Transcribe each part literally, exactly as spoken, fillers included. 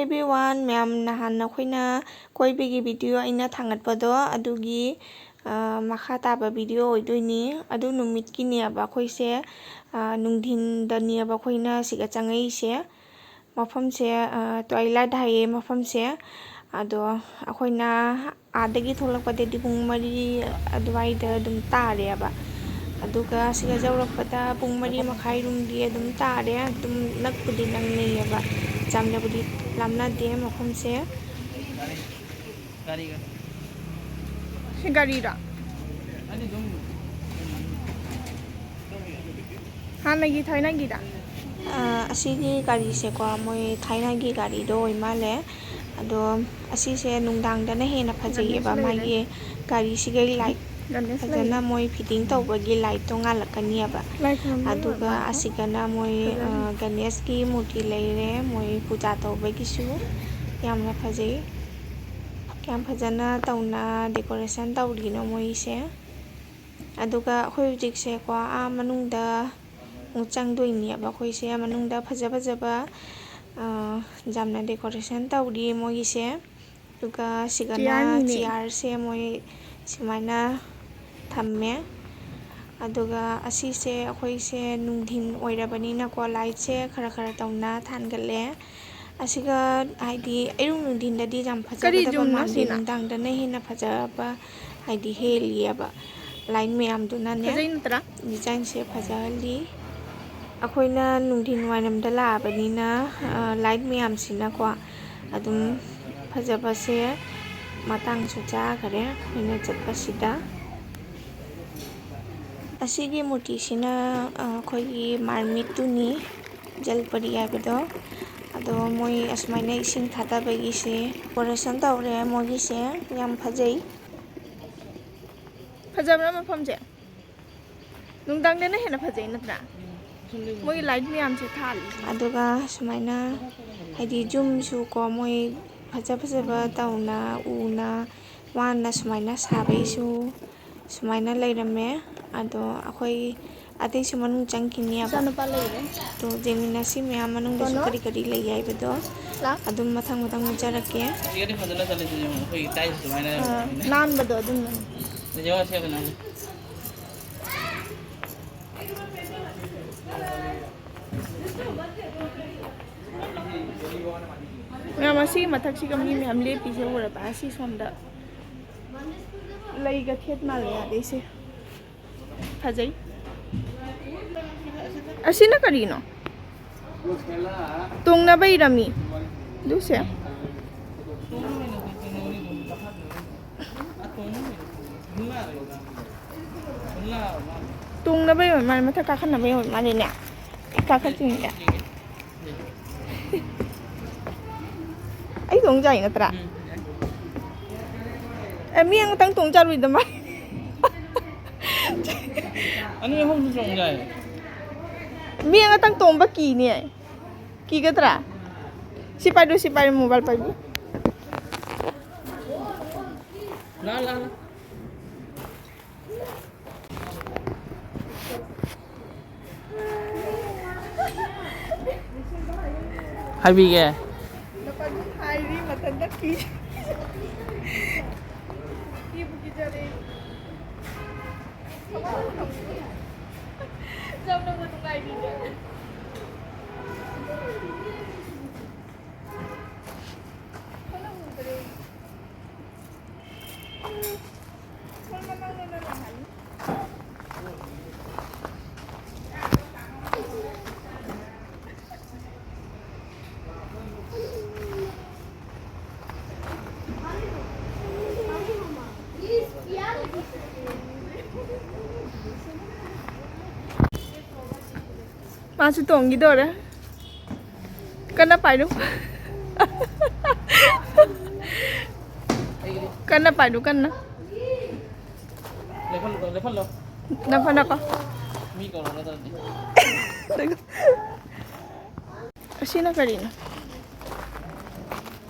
Everyone, ꯃꯌꯥꯝ ꯅꯍꯥꯟ ꯑꯩꯈꯣꯏꯅ ꯀꯣꯏꯕꯒꯤ video ꯑꯩꯅ ꯊꯥꯡꯒꯠꯄꯗꯣ, ꯑꯗꯨꯒꯤ, ꯑ, ꯃꯈꯥ ꯇꯥꯕ video ꯑꯣꯏꯗꯣꯏꯅꯤ꯫ ꯑꯗꯨ ꯅꯨꯃꯤꯠꯀꯤꯅꯦꯕ ꯑꯩꯈꯣꯏꯁꯦ, ꯑ, ꯅꯨꯡꯊꯤꯟꯗꯅꯦꯕ ꯑꯩꯈꯣꯏꯅ ꯁꯤꯒ ꯆꯪꯉꯛꯏꯁꯦ꯫ ꯃꯐꯝꯁꯦ, ꯑ, twilight ꯍꯥꯏꯌꯦ ꯃꯐꯝꯁꯦ꯫ ꯑꯗꯣ ꯑꯩꯈꯣꯏꯅ ꯑꯥꯗꯒꯤ ꯊꯣꯛꯂꯛꯄꯗꯗꯤ ꯄꯨꯡ ꯃꯔꯤ ꯑꯗꯨꯋꯥꯏꯗ ꯑꯗꯨꯝ ꯇꯥꯔꯦꯕ꯫ ꯑꯗꯨꯒ ꯁꯤꯒ ꯌꯧꯔꯛꯄꯗ ꯄꯨꯡ ꯃꯔꯤ ꯃꯈꯥꯏꯔꯣꯝꯗꯤ ꯑꯗꯨꯝ ꯇꯥꯔꯦ꯫ ꯑꯗꯨꯝ ꯅꯛꯄꯨꯗꯤ ꯅꯛꯅꯩꯌꯦꯕ, ꯌꯥꯝꯅꯕꯨꯗꯤ ꯂꯥꯞꯅꯗꯦ ꯃꯐꯝꯁꯦ꯫ ꯁꯤ ꯒꯥꯔꯤꯔꯣ? ꯍꯥꯟꯅꯒꯤ ꯊꯥꯏꯅꯒꯤꯗ? ꯑ, ꯑꯁꯤꯒꯤ ꯒꯥꯔꯤꯁꯦꯀꯣ, ꯃꯣꯏ ꯊꯥꯏꯅꯒꯤ ꯒꯥꯔꯤꯗꯣ ꯑꯣꯏ ꯃꯥꯜꯂꯦ꯫ ꯑꯗꯣ ꯑꯁꯤꯁꯦ ꯅꯨꯡꯗꯥꯡꯗꯅ ꯍꯦꯟꯅ ꯐꯖꯩꯌꯦꯕ, ꯃꯥꯒꯤ ꯒꯥꯔꯤꯁꯤꯒꯤ light ꯐꯖꯅ ꯃꯣꯏ fitting ꯇꯧꯕꯒꯤ lightꯇꯣ ꯉꯥꯜꯂꯛꯀꯅꯤꯕ꯫ ꯑꯗꯨꯒ ꯑꯁꯤꯒꯅ ꯃꯣꯏ, ꯑ, ꯒꯅꯦꯁꯀꯤ ꯃꯨꯔꯇꯤ ꯂꯩꯔꯦ, ꯃꯣꯏ ꯄꯨꯖꯥ ꯇꯧꯕꯒꯤꯁꯨ꯫ ꯌꯥꯝꯅ ꯐꯖꯩ꯫ ꯌꯥꯝ ꯐꯖꯅ ꯇꯧꯅ decoration ꯇꯧꯔꯤꯅꯣ ꯃꯣꯏꯁꯦ꯫ ꯑꯗꯨꯒ ꯑꯩꯈꯣꯏ ꯍꯧꯖꯤꯛꯁꯦꯀꯣ, ꯑꯥ ꯃꯅꯨꯡꯗ ꯑꯃꯨꯛ ꯆꯪꯗꯣꯏꯅꯦꯕ ꯑꯩꯈꯣꯏꯁꯦ꯫ ꯃꯅꯨꯡꯗ ꯐꯖ ꯐꯖꯕ, ꯑ, ꯌꯥꯝꯅ decoration ꯇꯧꯔꯤ ꯃꯣꯏꯒꯤꯁꯦ꯫ ꯑꯗꯨꯒ ꯁꯤꯒꯅ chairꯅꯤꯅꯦ꯫ Chairꯁꯦ ꯃꯣꯏ ꯁꯨꯃꯥꯏꯅ ꯊꯝꯃꯦ꯫ ꯑꯗꯨꯒ ꯑꯁꯤꯁꯦ ꯑꯩꯈꯣꯏꯁꯦ ꯅꯨꯡꯊꯤꯟ ꯑꯣꯏꯔꯕꯅꯤꯅꯀꯣ, lightꯁꯦ ꯈꯔ ꯈꯔ ꯇꯧꯅ ꯊꯥꯟꯒꯠꯂꯦ꯫ ꯑꯁꯤꯒ ꯍꯥꯏꯗꯤ ꯑꯌꯨꯛ ꯅꯨꯡꯊꯤꯟꯗꯗꯤ ꯌꯥꯝ ꯐꯖꯒꯗꯕ ꯃꯥꯟꯗꯦ, ꯅꯨꯡꯗꯥꯡꯗꯅ ꯍꯦꯟꯅ ꯐꯖꯕ ꯍꯥꯏꯗꯤ ꯍꯦꯜꯂꯤꯑꯕ꯫ Light ꯃꯌꯥꯝꯗꯨꯅꯅꯦ ꯐꯖꯩ ꯅꯠꯇ꯭ꯔꯥ? Designꯁꯦ ꯐꯖꯍꯜꯂꯤ꯫ ꯑꯩꯈꯣꯏꯅ ꯅꯨꯡꯊꯤꯟ ꯋꯥꯏꯔꯝꯗ ꯂꯥꯛꯑꯕꯅꯤꯅ, ꯑ, light ꯃꯌꯥꯝꯁꯤꯅꯀꯣ ꯑꯗꯨꯝ ꯐꯖꯕꯁꯦ ꯃꯇꯥꯡꯁꯨ ꯆꯥꯈꯔꯦ ꯑꯩꯅ ꯆꯠꯄꯁꯤꯗ꯫ ꯑꯁꯤꯒꯤ ꯃꯨꯔꯇꯤꯁꯤꯅ, ꯑ, ꯑꯩꯈꯣꯏꯒꯤ ꯃꯥꯔꯃꯤꯠꯇꯨꯅꯤ, ꯖꯜꯄꯔꯤ ꯍꯥꯏꯕꯗꯣ꯫ ꯑꯗꯣ ꯃꯣꯏ ꯑꯁꯨꯃꯥꯏꯅ ꯏꯁꯤꯡ ꯊꯥꯗꯕꯒꯤꯁꯦ decoration ꯇꯧꯔꯦ ꯃꯣꯏꯒꯤꯁꯦ, ꯌꯥꯝ ꯐꯖꯩ꯫ ꯐꯖꯕ꯭ꯔꯥ ꯃꯐꯝꯁꯦ? ꯅꯨꯡꯗꯥꯡꯗꯅ ꯍꯦꯟꯅ ꯐꯖꯩ ꯅꯠꯇ꯭ꯔꯥ? ꯃꯣꯏꯒꯤ light ꯃꯌꯥꯝꯁꯦ ꯊꯥꯜꯂꯤꯁꯦ꯫ ꯑꯗꯨꯒ ꯁꯨꯃꯥꯏꯅ ꯍꯥꯏꯗꯤ ꯌꯨꯝꯁꯨ ꯀꯣ, ꯃꯣꯏ ꯐꯖ ꯐꯖꯕ ꯇꯧꯅ ꯎꯅ ꯋꯥꯅ ꯁꯨꯃꯥꯏꯅ ꯁꯥꯕꯩꯁꯨ ꯁꯨꯃꯥꯏꯅ ꯂꯩꯔꯝꯃꯦ꯫ ꯑꯗꯣ ꯑꯩꯈꯣꯏ ꯑꯇꯩꯁꯨ ꯃꯅꯨꯡ ꯆꯪꯈꯤꯅꯦꯕ꯫ ꯏꯆꯥꯅꯨꯄꯥ ꯂꯩꯔꯦ꯫ ꯑꯗꯣ ꯌꯦꯡꯃꯤꯟꯅꯁꯤ ꯃꯌꯥꯝ ꯃꯅꯨꯡꯗꯁꯨ ꯀꯣꯅꯣ? ꯀꯔꯤ ꯀꯔꯤ ꯂꯩ ꯍꯥꯏꯕꯗꯣ꯫ ꯑꯗꯨꯝ ꯃꯊꯪ ꯃꯊꯪ ꯎꯠꯆꯔꯛꯀꯦ꯫ ꯑꯁꯤꯒꯗꯤ ꯐꯖꯅ ꯆꯠꯂꯦ, ꯁꯤꯗꯤ ꯑꯃꯨꯛ ꯑꯩꯈꯣꯏꯒꯤ ꯇꯥꯏꯁ ꯁꯨꯃꯥꯏꯅ ꯑꯥ, ꯂꯩꯕꯅꯤꯅ꯫ ꯅꯥꯟꯕꯗꯣ ꯑꯗꯨꯝꯕꯅꯤ꯫ ꯁꯤꯗꯤ ꯌꯦꯡꯉꯣ, ꯁꯤ ꯐꯖꯅ꯫ ꯃꯌꯥꯝ, ꯑꯁꯤꯒꯤ ꯃꯊꯛꯁꯤꯒ ꯃꯤ ꯃꯌꯥꯝ ꯂꯦꯞꯄꯤꯁꯦ ꯎꯔꯕ? ꯑꯁꯤ ꯁꯣꯝꯗ ꯂꯩꯒ ꯊꯦꯠ ꯃꯥꯜꯂꯦ, ꯌꯥꯗꯦ ꯁꯦ꯫ ꯐꯖꯩ꯫ ꯑꯁꯤꯅ ꯀꯔꯤꯅꯣ? ꯇꯣꯡꯅꯕꯩꯔ ꯃꯤ? ꯑꯗꯨꯁꯦ? ꯇꯣꯡꯅꯕꯩ ꯑꯣꯏ ꯃꯥꯜꯂꯦ, ꯃꯊꯛ ꯀꯥꯈꯠꯅꯕꯩ ꯑꯣꯏ ꯃꯥꯜꯂꯦꯅꯦ꯫ ꯀꯥꯈꯠꯁꯤꯅꯦ꯫ ꯑꯩ ꯇꯣꯡ ꯌꯥꯏ ꯅꯠꯇ꯭ꯔꯥ? ꯎꯝ, ꯌꯥꯏ꯫ ꯑꯦ, ꯃꯤ ꯑꯃꯇꯪ ꯇꯣꯡ ꯆꯥꯔꯨꯏꯗ ꯃꯥ꯫ ꯑꯅꯤ ꯑꯍꯨꯝꯁꯨ ꯇꯣꯡ ꯌꯥꯏ꯫ ꯃꯤ ꯑꯃꯇꯪ ꯇꯣꯡꯕ ꯀꯤꯅꯦ꯫ ꯀꯤꯒꯗ꯭ꯔꯥ? ꯁꯤ ꯄꯥꯏꯗꯨ, ꯁꯤ ꯄꯥꯏꯔꯣ, ꯃꯣꯕꯥꯏꯜ ꯄꯥꯏꯕꯤꯌꯨ꯫ ꯂꯥ, ꯂꯥ, ꯂꯥ꯫ ꯍꯥꯏꯕꯤꯒꯦ꯫ ꯍꯥꯏꯔꯤ ꯃꯊꯟꯇ ꯀꯤ꯫ ꯀꯤꯕꯨ ꯀꯤꯖꯔꯦ꯫ ꯆꯝꯅꯕꯨ ꯅꯨꯡꯉꯥꯏꯕꯤꯗꯦ꯫ ꯃꯥꯁꯨ ꯇꯣꯡꯈꯤꯗꯣꯔꯦ꯫ ꯀꯟꯅ ꯄꯥꯏꯔꯨ꯫ ꯀꯟꯅ ꯄꯥꯏꯔꯨ, ꯀꯟꯅ꯫ ꯂꯦꯞꯍꯜꯂꯣ, ꯂꯦꯞꯍꯜꯂꯣ꯫ ꯅꯪ ꯐꯅꯀꯣ꯫ ꯃꯤ ꯀꯧꯔꯒ ꯇꯧꯔꯗꯤ꯫ ꯑꯁꯤꯅ ꯀꯔꯤꯅꯣ?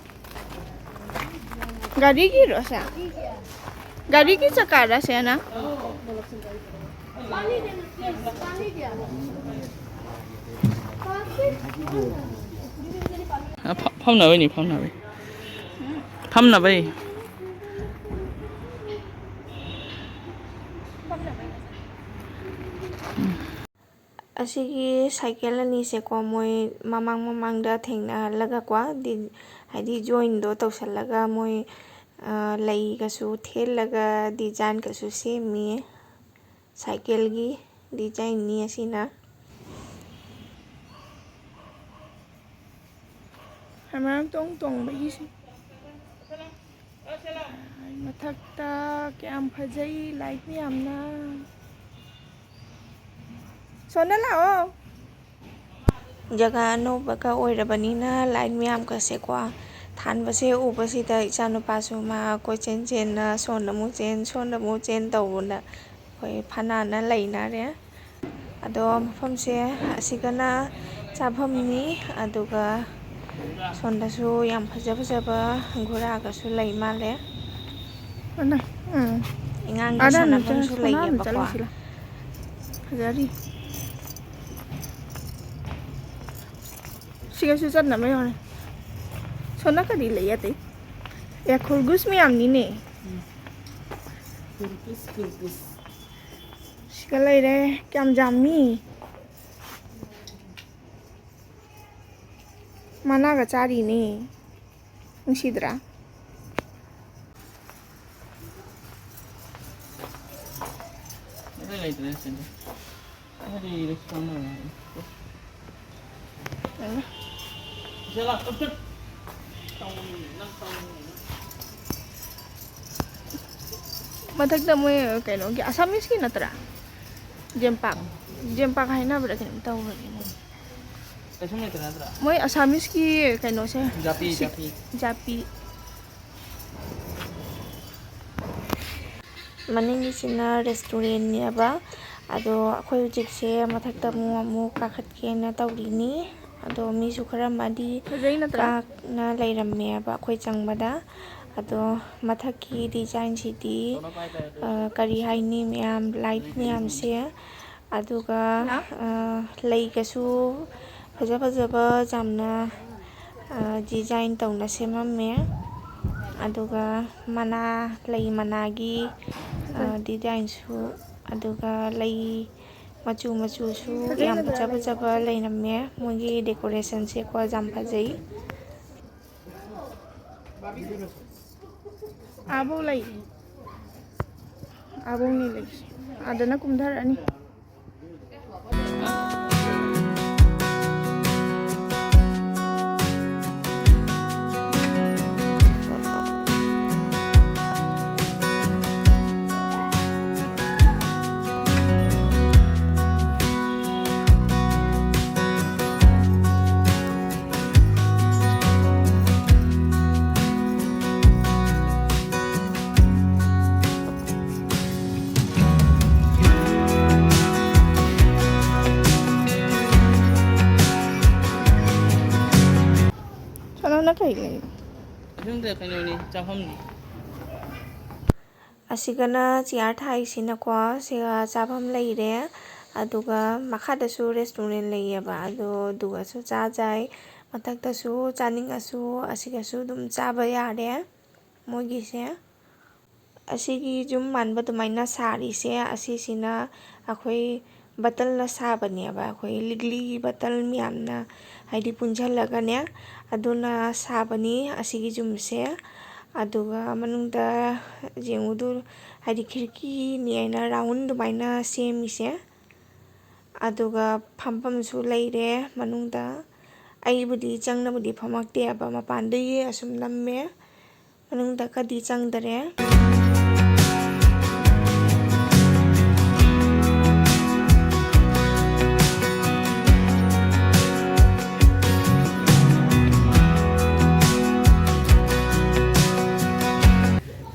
ꯒꯥꯔꯤꯒꯤꯔꯣ ꯑꯁꯦ? ꯒꯥꯔꯤꯒꯤ ꯆꯀꯥꯔ ꯑꯁꯦꯅ? ꯄꯥꯅꯤ ꯗꯦꯅ, please, ꯄꯥꯅꯤ ꯗꯦꯅ꯫ ꯄꯥꯅꯤ꯫ ꯐ-, ꯐꯝꯅꯕꯩꯅꯤ, ꯐꯝꯅꯕꯩ꯫ ꯐꯝꯅꯕꯩ꯫ ꯑꯁꯤꯒꯤ ꯁꯥꯏꯀꯜ ꯑꯅꯤꯁꯦꯀꯣ, ꯃꯣꯏ ꯃꯃꯥꯡ ꯃꯃꯥꯡꯗ ꯊꯦꯡꯅꯍꯜꯂꯒꯀꯣ, ꯗꯤ-, ꯍꯥꯏꯗꯤ joinꯗꯣ ꯇꯧꯁꯜꯂꯒ ꯃꯣꯏ, ꯑ, ꯂꯩꯒꯁꯨ ꯊꯦꯠꯂꯒ designꯒꯁꯨ ꯁꯦꯝꯃꯤ꯫ ꯁꯥꯏꯀꯜꯒꯤ designꯅꯤ ꯑꯁꯤꯅ꯫ ꯍꯩꯃꯥ, ꯇꯣꯡ ꯇꯣꯡꯕꯒꯤꯁꯦ꯫ ꯃꯊꯛꯇ ꯀꯌꯥꯝ ꯐꯖꯩ, light ꯃꯌꯥꯝꯅ꯫ ꯁꯣꯝꯗ ꯂꯥꯛꯑꯣ꯫ ꯖꯒꯥ ꯑꯅꯧꯕꯒ ꯑꯣꯏꯔꯕꯅꯤꯅ light ꯃꯌꯥꯝꯒꯁꯦꯀꯣ ꯊꯥꯟꯕꯁꯦ ꯎꯕꯁꯤꯗ ꯏꯆꯥꯅꯨꯄꯥꯁꯨ ꯃꯥ ꯀꯣꯏꯆꯦꯟ ꯆꯦꯟꯅ ꯁꯣꯝꯗ ꯑꯃꯨꯛ ꯆꯦꯟ, ꯁꯣꯝꯗ ꯑꯃꯨꯛ ꯆꯦꯟ ꯇꯧꯗꯅ ꯑꯩꯈꯣꯏ ꯐꯅꯥꯅ ꯂꯩꯅꯔꯦ꯫ ꯑꯗꯣ ꯃꯐꯝꯁꯦ ꯑꯁꯤꯒꯅ ꯆꯥꯐꯝꯅꯤ, ꯑꯗꯨꯒ ꯁꯣꯝꯗꯁꯨ ꯌꯥꯝ ꯐꯖ ꯐꯖꯕ ꯒꯨꯔꯥꯒꯁꯨ ꯂꯩ ꯃꯥꯜꯂꯦ꯫ ꯑꯅ-, ꯎꯝ꯫ ꯑꯉꯥꯡꯒꯤ ꯑꯗ ꯁꯥꯟꯅꯐꯝꯁꯨ ꯁꯣꯅꯥ ꯑꯃ ꯂꯩꯌꯦꯕꯀꯣ꯫ ꯆꯠꯂꯨꯁꯤꯔꯥ? ꯐꯖꯔꯤ꯫ ꯁꯤꯒꯁꯨ ꯆꯠꯅꯕ ꯌꯥꯎꯔꯦ꯫ ꯁꯣꯝ ꯅꯥꯀꯟꯗꯤ ꯂꯩ ꯑꯇꯩ꯫ ꯑꯦ, ꯈꯨꯔꯒꯨꯁ ꯃꯌꯥꯝꯅꯤꯅꯦ꯫ ꯎꯝ꯫ ꯈꯨꯔꯒꯨꯁ, ꯈꯨꯔꯒꯨꯁ꯫ ꯁꯤꯒ ꯂꯩꯔꯦ꯫ ꯀꯌꯥꯝ ꯌꯥꯝꯃꯤ꯫ ꯃꯅꯥꯒ ꯆꯥꯔꯤꯅꯦ꯫ ꯅꯨꯡꯁꯤꯗ꯭ꯔꯥ? ꯑꯇꯩ ꯂꯩꯇ꯭ꯔꯦ ꯁꯤꯗꯤ꯫ ꯑꯩꯗꯤ ꯏꯔꯦꯛꯁ ꯈꯪꯗꯕꯅꯦ꯫ ꯏꯆꯦ ꯂꯥꯛ, ꯇꯨꯠ, ꯇꯨꯠ꯫ ꯃꯊꯛꯇ ꯃꯣꯏ ꯀꯩꯅꯣꯒꯤ ꯑꯁꯥꯃꯤꯁꯀꯤ ꯅꯠꯇ꯭ꯔꯥ? ꯖꯦꯝꯄꯥꯛ, ꯖꯦꯝꯄꯥꯛ ꯍꯥꯏꯅꯕ꯭ꯔꯥ ꯀꯩꯅꯣꯝ ꯇꯧꯕꯅꯤꯅꯦ꯫ ꯀꯩꯁꯨ ꯂꯩꯇ꯭ꯔꯦ ꯅꯠꯇ꯭ꯔꯥ? ꯃꯣꯏ ꯑꯁꯥꯃꯤꯁꯀꯤ ꯀꯩꯅꯣꯁꯦ, ꯖꯥꯄꯤ, ꯁꯤ-, ꯖꯥꯄꯤ꯫ ꯖꯥꯄꯤ꯫ ꯃꯅꯤꯡꯒꯤꯁꯤꯅ restaurantꯅꯦꯕ꯫ ꯑꯗꯣ ꯑꯩꯈꯣꯏ ꯍꯧꯖꯤꯛꯁꯦ ꯃꯊꯛꯇ ꯑꯃꯨꯛ, ꯑꯃꯨꯛ ꯀꯥꯈꯠꯀꯦꯅ ꯇꯧꯔꯤꯅꯤ꯫ ꯑꯗꯣ ꯃꯤꯁꯨ ꯈꯔ ꯑꯃꯗꯤ ꯐꯖꯩ ꯅꯠꯇ꯭ꯔꯥ? ꯀꯥꯛꯅ ꯂꯩꯔꯝꯃꯦꯕ ꯑꯩꯈꯣꯏ ꯆꯪꯕꯗ꯫ ꯑꯗꯣ ꯃꯊꯛꯀꯤ designꯁꯤꯗꯤ, ꯑ, ꯀꯔꯤ ꯍꯥꯏꯅꯤ, ꯃꯌꯥꯝ light ꯃꯌꯥꯝꯁꯦ, ꯑꯗꯨꯒ, ꯍꯜꯂꯣ꯫ ꯑ, ꯂꯩꯒꯁꯨ ꯐꯖ ꯐꯖꯕ ꯌꯥꯝꯅ ꯗꯤꯖꯥꯏꯟ ꯇꯧꯅ ꯁꯦꯝꯃꯝꯃꯦ꯫ ꯑꯗꯨꯒ ꯃꯅꯥ, ꯂꯩ ꯃꯅꯥꯒꯤ ꯗꯤꯖꯥꯏꯟꯁꯨ, ꯑꯗꯨꯒ ꯂꯩ ꯃꯆꯨ ꯃꯆꯨꯁꯨ ꯌꯥꯝ ꯐꯖ ꯐꯖꯕ ꯂꯩꯔꯝꯃꯦ꯫ ꯃꯣꯏꯒꯤ ꯗꯦꯀꯣꯔꯦꯁꯟꯁꯦꯀꯣ ꯌꯥꯝ ꯐꯖꯩ꯫ ꯑꯥꯕꯧ ꯂꯩ꯫ ꯑꯥꯕꯧꯅꯤ ꯂꯩꯁꯦ꯫ ꯑꯥꯗꯅ ꯀꯨꯝꯊꯔꯛꯑꯅꯤ꯫ ꯆꯠꯂꯣ, ꯅꯪ ꯀꯩ ꯂꯩ? ꯌꯨꯝꯗ ꯀꯩꯅꯣꯅꯤ, ꯆꯥꯐꯝꯅꯤ꯫ ꯑꯁꯤꯒꯅ ꯆꯤꯌꯥꯔ ꯊꯥꯏꯁꯤꯅꯀꯣ, ꯁꯤꯒ ꯆꯥꯐꯝ ꯂꯩꯔꯦ꯫ ꯑꯗꯨꯒ ꯃꯈꯥꯗꯁꯨ ꯔꯦꯁꯇꯨꯔꯦꯟ ꯂꯩꯌꯦꯕ, ꯑꯗꯣ ꯑꯗꯨꯒꯁꯨ ꯆꯥꯖꯩ꯫ ꯃꯊꯛꯇꯁꯨ ꯆꯥꯅꯤꯡꯉꯁꯨ ꯑꯁꯤꯒꯁꯨ ꯑꯗꯨꯝ ꯆꯥꯕ ꯌꯥꯔꯦ ꯃꯣꯏꯒꯤꯁꯦ꯫ ꯑꯁꯤꯒꯤ ꯌꯨꯝ ꯃꯥꯟꯕ ꯑꯗꯨꯃꯥꯏꯅ ꯁꯥꯔꯤꯁꯦ, ꯑꯁꯤꯁꯤꯅ ꯑꯩꯈꯣꯏ ꯕꯇꯜꯅ ꯁꯥꯕꯅꯦꯕ꯫ ꯑꯩꯈꯣꯏ ꯂꯤꯛꯂꯤꯒꯤ ꯕꯇꯜ ꯃꯌꯥꯝꯅ, ꯍꯥꯏꯗꯤ, ꯄꯨꯟꯁꯤꯜꯂꯒꯅꯦ, ꯑꯗꯨꯅ ꯁꯥꯕꯅꯤ ꯑꯁꯤꯒꯤ ꯌꯨꯝꯁꯦ꯫ ꯑꯗꯨꯒ ꯃꯅꯨꯡꯗ ꯌꯦꯡꯉꯨꯗꯨ, ꯍꯥꯏꯗꯤ, ꯈꯤꯔꯀꯤꯅꯤ ꯍꯥꯏꯅ ꯔꯥꯎꯟ ꯑꯗꯨꯃꯥꯏꯅ ꯁꯦꯝꯃꯤꯁꯦ꯫ ꯑꯗꯨꯒ ꯐꯝꯐꯝꯁꯨ ꯂꯩꯔꯦ ꯃꯅꯨꯡꯗ꯫ ꯑꯩꯕꯨꯗꯤ ꯆꯪꯅꯕꯨꯗꯤ ꯐꯝꯃꯛꯇꯦꯕ, ꯃꯄꯥꯟꯗꯒꯤ ꯑꯁꯨꯝ ꯅꯝꯃꯦ꯫ ꯃꯅꯨꯡꯗ ꯀꯗꯤ ꯆꯪꯗꯔꯦ꯫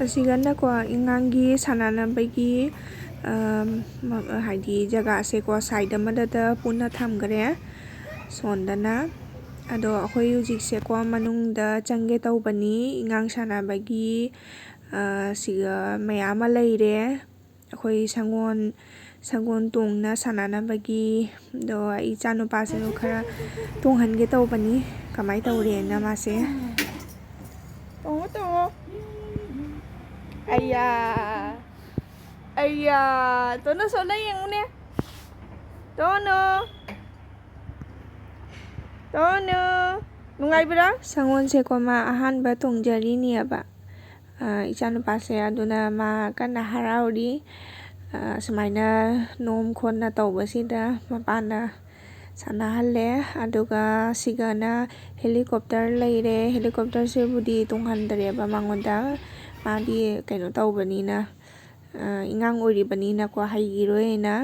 ꯑꯁꯤꯒꯅꯀꯣ, ꯑꯉꯥꯡꯒꯤ ꯁꯥꯟꯅꯅꯕꯒꯤ, ꯑꯝ, ꯃ-, ꯍꯥꯏꯗꯤ, ꯖꯒꯥꯁꯦꯀꯣ, ꯁꯥꯏꯗ ꯑꯃꯗꯇ ꯄꯨꯟꯅ ꯊꯝꯈ꯭ꯔꯦ꯫ ꯁꯣꯟꯗꯅ꯫ ꯑꯗꯣ ꯑꯩꯈꯣꯏ ꯍꯧꯖꯤꯛꯁꯦꯀꯣ, ꯃꯅꯨꯡꯗ ꯆꯪꯒꯦ ꯇꯧꯕꯅꯤ꯫ ꯑꯉꯥꯡ ꯁꯥꯟꯅꯕꯒꯤ, ꯑ, ꯁꯤꯒ ꯃꯌꯥꯝ ꯑꯃ ꯂꯩꯔꯦ꯫ ꯑꯩꯈꯣꯏ ꯁꯪꯒꯣꯜ, ꯁꯪꯒꯣꯜ ꯇꯣꯡꯅ ꯁꯥꯟꯅꯅꯕꯒꯤ, ꯑꯗꯣ ꯑꯩ ꯏꯆꯥꯅꯨꯄꯥꯁꯤꯁꯨ ꯈꯔ ꯇꯣꯡꯍꯟꯒꯦ ꯇꯧꯕꯅꯤ꯫ ꯀꯃꯥꯏꯅ ꯇꯧꯔꯦꯅ ꯃꯥꯁꯦ꯫ ꯇꯣꯡꯉꯣ, ꯇꯣꯡꯉꯣ꯫ ꯑꯩꯌꯥ꯫ ꯑꯩꯌꯥ꯫ ꯇꯣꯅꯣ, ꯁꯣꯝꯗ ꯌꯦꯡꯉꯨꯅꯦ꯫ ꯇꯣꯅꯣ꯫ ꯇꯣꯅꯣ꯫ ꯅꯨꯡꯉꯥꯏꯕ꯭ꯔꯥ? ꯁꯪꯒꯣꯜꯁꯦꯀꯣ, ꯃꯥ ꯑꯍꯥꯟꯕ ꯇꯣꯡꯖꯔꯤꯅꯦꯕ꯫ ꯑ, ꯏꯆꯥꯅꯨꯄꯥꯁꯦ꯫ ꯑꯗꯨꯅ ꯃꯥ ꯀꯟꯅ ꯍꯔꯥꯎꯔꯤ꯫ ꯑ, ꯁꯨꯃꯥꯏꯅ ꯅꯣꯝ ꯈꯣꯠꯅ ꯇꯧꯕꯁꯤꯗ ꯃꯄꯥꯅ ꯁꯥꯟꯅꯍꯜꯂꯦ꯫ ꯑꯗꯨꯒ ꯁꯤꯒꯅ helicopter ꯂꯩꯔꯦ꯫ Helicopterꯁꯤꯕꯨꯗꯤ ꯇꯣꯡꯍꯟꯗꯔꯦꯕ ꯃꯉꯣꯟꯗ꯫ ꯃꯥꯗꯤ ꯀꯩꯅꯣ ꯇꯧꯕꯅꯤꯅ, ꯑ, ꯑꯉꯥꯡ ꯑꯣꯏꯔꯤꯕꯅꯤꯅꯀꯣ, ꯍꯩꯈꯤꯔꯣꯏꯅ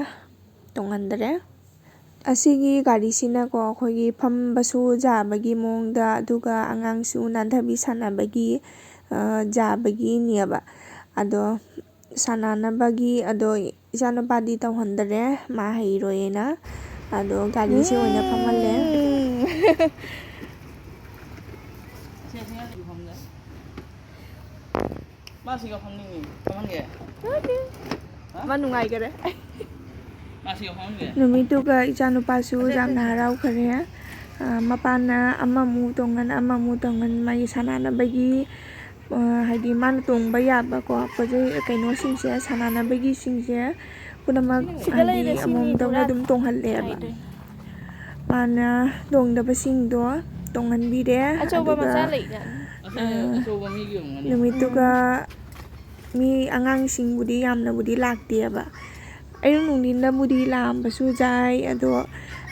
ꯇꯣꯡꯍꯟꯗꯔꯦ꯫ ꯑꯁꯤꯒꯤ ꯒꯥꯔꯤꯁꯤꯅꯀꯣ, ꯑꯩꯈꯣꯏꯒꯤ ꯐꯝꯕꯁꯨ ꯌꯥꯕꯒꯤ ꯃꯑꯣꯡꯗ, ꯑꯗꯨꯒ ꯑꯉꯥꯡꯁꯨ ꯅꯥꯟꯊꯕꯤ ꯁꯥꯟꯅꯕꯒꯤ, ꯑ, ꯌꯥꯕꯒꯤꯅꯦꯕ꯫ ꯑꯗꯣ ꯁꯥꯟꯅꯅꯕꯒꯤ, ꯑꯗꯣ ꯏꯆꯥꯅꯨꯄꯥꯗꯤ ꯇꯧꯍꯟꯗꯔꯦ, ꯃꯥ ꯍꯩꯔꯣꯏꯅ꯫ ꯑꯗꯣ ꯒꯥꯔꯤꯁꯦ ꯑꯣꯏꯅ ꯐꯝꯍꯜꯂꯦ꯫ ꯎꯝ꯫ ꯃꯥ ꯁꯤꯒ ꯐꯝꯅꯤꯡꯉꯤ, ꯐꯝꯍꯟꯒꯦ? ꯐꯝꯍꯟꯒꯦ꯫ ꯍꯥ? ꯃꯥ ꯅꯨꯡꯉꯥꯏꯈꯔꯦ꯫ ꯃꯥ ꯁꯤꯒ ꯐꯝꯍꯟꯒꯦ꯫ ꯅꯨꯃꯤꯠꯇꯨꯒ ꯏꯆꯥꯅꯨꯄꯥꯁꯨ ꯑꯁꯦ, ꯑꯁꯦ, ꯌꯥꯝꯅ ꯑꯁꯦ꯫ ꯍꯔꯥꯎꯈꯔꯦ꯫ ꯑ, ꯃꯄꯥꯅ ꯑꯃꯃꯨꯛ ꯇꯣꯡꯍꯟ, ꯑꯃꯃꯨꯛ ꯇꯣꯡꯍꯟ, ꯃꯥꯒꯤ ꯁꯥꯟꯅꯅꯕꯒꯤ, ꯑ, ꯍꯥꯏꯗꯤ ꯃꯥꯅ ꯇꯣꯡꯕ ꯌꯥꯕꯀꯣ, ꯄꯣꯠ ꯆꯩ, ꯀꯩꯅꯣꯁꯤꯡꯁꯦ, ꯁꯥꯟꯅꯅꯕꯒꯤꯁꯤꯡꯁꯦ ꯄꯨꯝꯅꯃꯛ ꯁꯤꯗ ꯍꯥꯏꯗꯤ ꯂꯩꯔꯦ, ꯁꯤꯅꯤ ꯑꯃꯃꯝꯇꯪꯅ ꯄꯨꯔꯥ ꯑꯗꯨꯝ ꯇꯣꯡꯍꯜꯂꯦꯕ꯫ ꯍꯥꯏꯗꯣꯏ꯫ ꯃꯥꯅ ꯇꯣꯡꯗꯕꯁꯤꯡꯗꯣ ꯇꯣꯡꯍꯟꯕꯤꯔꯦ꯫ ꯑꯆꯧꯕ ꯑꯗꯨꯒ, ꯃꯆꯥ ꯂꯩꯅ꯫ ꯑ, ꯑꯆꯧꯕ ꯃꯤꯒꯤ ꯑꯣꯏꯔꯝꯒꯅꯤ꯫ ꯅꯨꯃꯤꯠꯇꯨꯒ ꯎꯝ꯫ ꯃꯤ ꯑꯉꯥꯡꯁꯤꯡꯕꯨꯗꯤ ꯌꯥꯝꯅꯕꯨꯗꯤ ꯂꯥꯛꯇꯦꯕ꯫ ꯑꯌꯨꯛ ꯅꯨꯡꯊꯤꯟꯗꯕꯨꯗꯤ ꯂꯥꯛꯑꯝꯕꯁꯨ ꯌꯥꯏ, ꯑꯗꯣ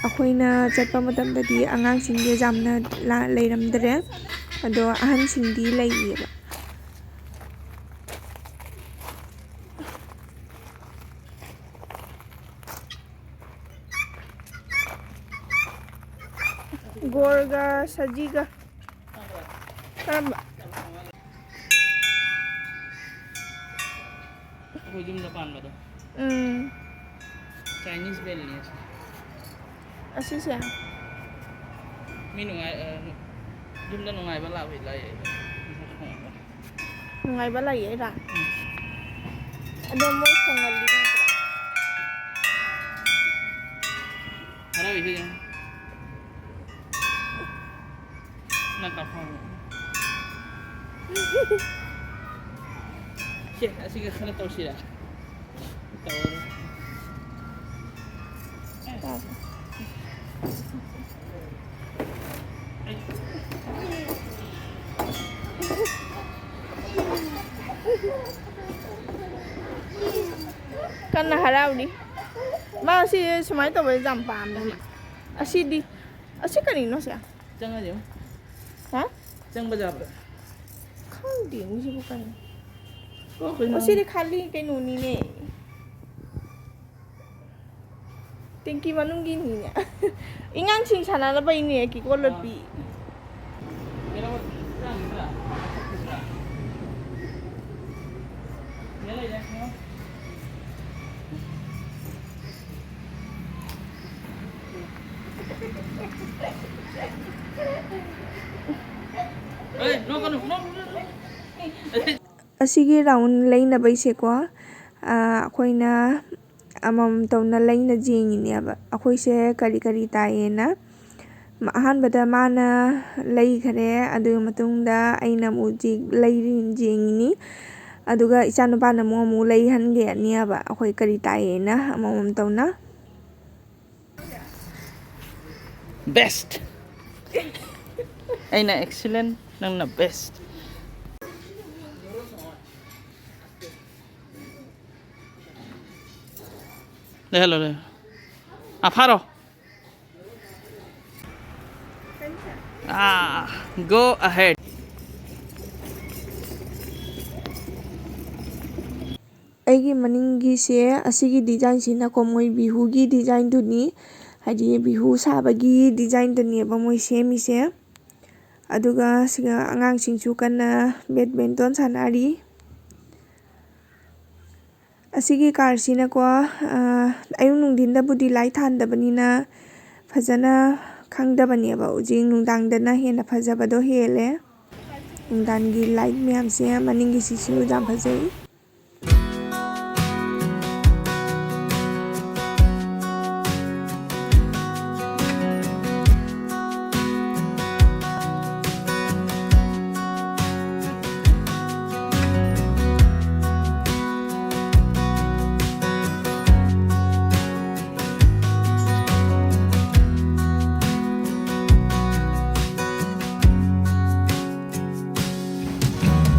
ꯑꯩꯈꯣꯏꯅ ꯆꯠꯄ ꯃꯇꯝꯗꯗꯤ ꯑꯉꯥꯡꯁꯤꯡꯗꯣ ꯌꯥꯝꯅ ꯂꯥ-, ꯂꯩꯔꯝꯗ꯭ꯔꯦ꯫ ꯑꯗꯣ ꯑꯍꯟꯁꯤꯡꯗꯤ ꯂꯩꯌꯦꯕ꯫ ꯒꯣꯔꯒ ꯁꯖꯤꯒ꯫ ꯀꯔꯝꯕ? ꯑꯩꯈꯣꯏ ꯌꯨꯝꯗ ꯄꯥꯟꯕꯗꯣ꯫ ꯎꯝ꯫ Chinese bell ꯅꯦ ꯑꯁꯤ꯫ ꯑꯁꯤꯁꯦ? ꯃꯤ ꯅꯨꯡꯉꯥꯏ-, ꯑ, ꯌꯨꯝꯗ ꯅꯨꯡꯉꯥꯏꯕ ꯂꯥꯛꯄꯩ ꯂꯥꯛꯑꯦ꯫ ꯅꯨꯡꯉꯥꯏꯕ ꯂꯥꯛꯑꯦ ꯍꯥꯏꯔ? ꯎꯝ꯫ ꯑꯗꯣ ꯃꯣꯏ ꯈꯣꯡꯍꯜꯂꯤ ꯅꯠꯇ꯭ꯔꯣ? ꯍꯔꯥꯎꯏꯁꯦ ꯌꯦꯡꯉꯣ꯫ ꯁꯦ, ꯑꯁꯤꯒ ꯈꯔ ꯇꯧꯁꯤꯔ? ꯇꯧꯔꯣ꯫ ꯀꯟꯅ ꯍꯔꯥꯎꯔꯤ꯫ ꯃꯥ ꯁꯤ ꯁꯨꯃꯥꯏꯅ ꯇꯧꯕꯁꯦ ꯌꯥꯝ ꯄꯥꯝꯃꯦ꯫ ꯑꯁꯤꯗꯤ, ꯑꯁꯤ ꯀꯔꯤꯅꯣ ꯁꯦ? ꯆꯪꯉꯁꯦ꯫ ꯍꯥ? ꯆꯪꯕ ꯌꯥꯕ꯭ꯔꯥ? ꯈꯪꯗꯦ, ꯁꯤꯕꯨ ꯀꯩꯅꯣ? ꯀꯣ, ꯀꯩꯅꯣ? ꯑꯣ, ꯁꯤꯗꯤ ꯈꯥꯂꯤ ꯀꯩꯅꯣꯅꯤꯅꯦ꯫ ꯇꯦꯡꯀꯤ ꯃꯅꯨꯡꯒꯤꯅꯤꯅꯦ꯫ ꯏꯉꯥꯡꯁꯤꯡ ꯁꯥꯟꯅꯅꯕꯩꯅꯦ, ꯀꯤꯀꯣ ꯂꯣꯠꯄꯤ꯫ ꯑꯦ, ꯅꯣꯛꯀꯅꯨ, ꯅꯣꯛꯀꯅꯨ, ꯅꯣꯛꯀꯅꯨ꯫ ꯑꯁꯤꯒꯤ ꯔꯥꯎꯟ ꯂꯩꯅꯕꯩꯁꯦꯀꯣ, ꯑꯥ, ꯑꯩꯈꯣꯏꯅ ꯑꯃꯃꯝ ꯇꯧꯅ ꯂꯩꯅ ꯌꯦꯡꯉꯤꯅꯦꯕ꯫ ꯑꯩꯈꯣꯏꯁꯦ ꯀꯔꯤ ꯀꯔꯤ ꯇꯥꯏꯌꯦꯅ꯫ ꯃ-, ꯑꯍꯥꯟꯕꯗ ꯃꯥꯅ ꯂꯩꯈꯔꯦ, ꯑꯗꯨꯒꯤ ꯃꯇꯨꯡꯗ ꯑꯩꯅ ꯑꯃꯨꯛ ꯍꯧꯖꯤꯛ ꯂꯩꯔꯤ-, ꯌꯦꯡꯉꯤꯅꯤ꯫ ꯑꯗꯨꯒ ꯏꯆꯥꯅꯨꯄꯥꯅ ꯑꯃꯨꯛ, ꯑꯃꯨꯛ ꯂꯩꯍꯟꯒꯦꯅꯦꯕ꯫ ꯑꯩꯈꯣꯏ ꯀꯔꯤ ꯇꯥꯏꯌꯦꯅ ꯑꯃꯃꯝ ꯇꯧꯅ꯫ Best꯫ ꯑꯩꯅ excellent, ꯅꯪꯅ best꯫ ꯂꯩꯍꯜꯂꯣ, ꯂꯩꯍꯜꯂꯣ꯫ ꯑꯥ, ꯐꯥꯔꯣ꯫ ꯑꯥ, go ahead꯫ ꯑꯩꯒꯤ ꯃꯅꯤꯡꯒꯤꯁꯦ, ꯑꯁꯤꯒꯤ ꯗꯤꯖꯥꯏꯟꯁꯤꯅꯀꯣ, ꯃꯣꯏ ꯕꯤꯍꯨꯒꯤ ꯗꯤꯖꯥꯏꯟꯗꯨꯅꯤ, ꯍꯥꯏꯗꯤ ꯕꯤꯍꯨ ꯁꯥꯕꯒꯤ ꯗꯤꯖꯥꯏꯟꯗꯨꯅꯦꯕ ꯃꯣꯏ ꯁꯦꯝꯃꯤꯁꯦ꯫ ꯑꯗꯨꯒ ꯁꯤꯒ ꯑꯉꯥꯡꯁꯤꯡꯁꯨ ꯀꯟꯅ ꯕꯦꯗꯃꯤꯟꯇꯟ ꯁꯥꯟꯅꯔꯤ꯫ ꯑꯁꯤꯒꯤ ꯀꯥꯔꯁꯤꯅꯀꯣ, ꯑꯥ, ꯑꯌꯨꯛ ꯅꯨꯡꯊꯤꯟꯗꯕꯨꯗꯤ ꯂꯥꯏꯠ ꯊꯥꯟꯗꯕꯅꯤꯅ ꯐꯖꯅ ꯈꯪꯗꯕꯅꯦꯕ꯫ ꯍꯧꯖꯤꯛ ꯅꯨꯡꯗꯥꯡꯗꯅ ꯍꯦꯟꯅ ꯐꯖꯕꯗꯣ ꯍꯦꯜꯂꯦ꯫ ꯅꯨꯡꯗꯥꯡꯒꯤ ꯂꯥꯏꯠ ꯃꯌꯥꯝꯁꯦ, ꯃꯅꯤꯡꯒꯤꯁꯤꯁꯨ ꯌꯥꯝ ꯐꯖꯩ꯫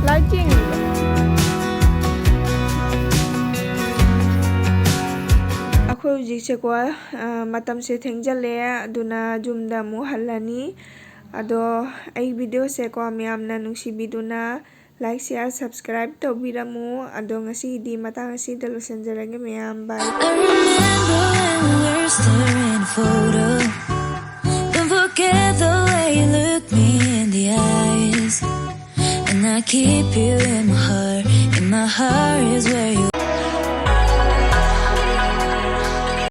ꯂꯥꯏꯠ ꯌꯦꯡꯉꯤꯕ꯫ ꯑꯩꯈꯣꯏ ꯍꯧꯖꯤꯛꯁꯦꯀꯣ, ꯑ, ꯃꯇꯝꯁꯦ ꯊꯦꯡꯖꯜꯂꯦ, ꯑꯗꯨꯅ ꯌꯨꯝꯗ ꯑꯃꯨꯛ ꯍꯜꯂꯅꯤ꯫ ꯑꯗꯣ ꯑꯩ videoꯁꯦꯀꯣ ꯃꯌꯥꯝꯅ ꯅꯨꯡꯁꯤꯕꯤꯗꯨꯅ like, share, subscribe ꯇꯧꯕꯤꯔꯝꯃꯨ꯫ ꯑꯗꯣ ꯉꯁꯤꯒꯤꯗꯤ ꯃꯇꯥꯡ ꯑꯁꯤꯗ ꯂꯣꯏꯁꯤꯟꯖꯔꯒꯦ ꯃꯌꯥꯝ꯫ Bye. I remember when we were staring at a photo. Don't forget the way you look me in the eyes. And I keep you in my heart. In my heart is where you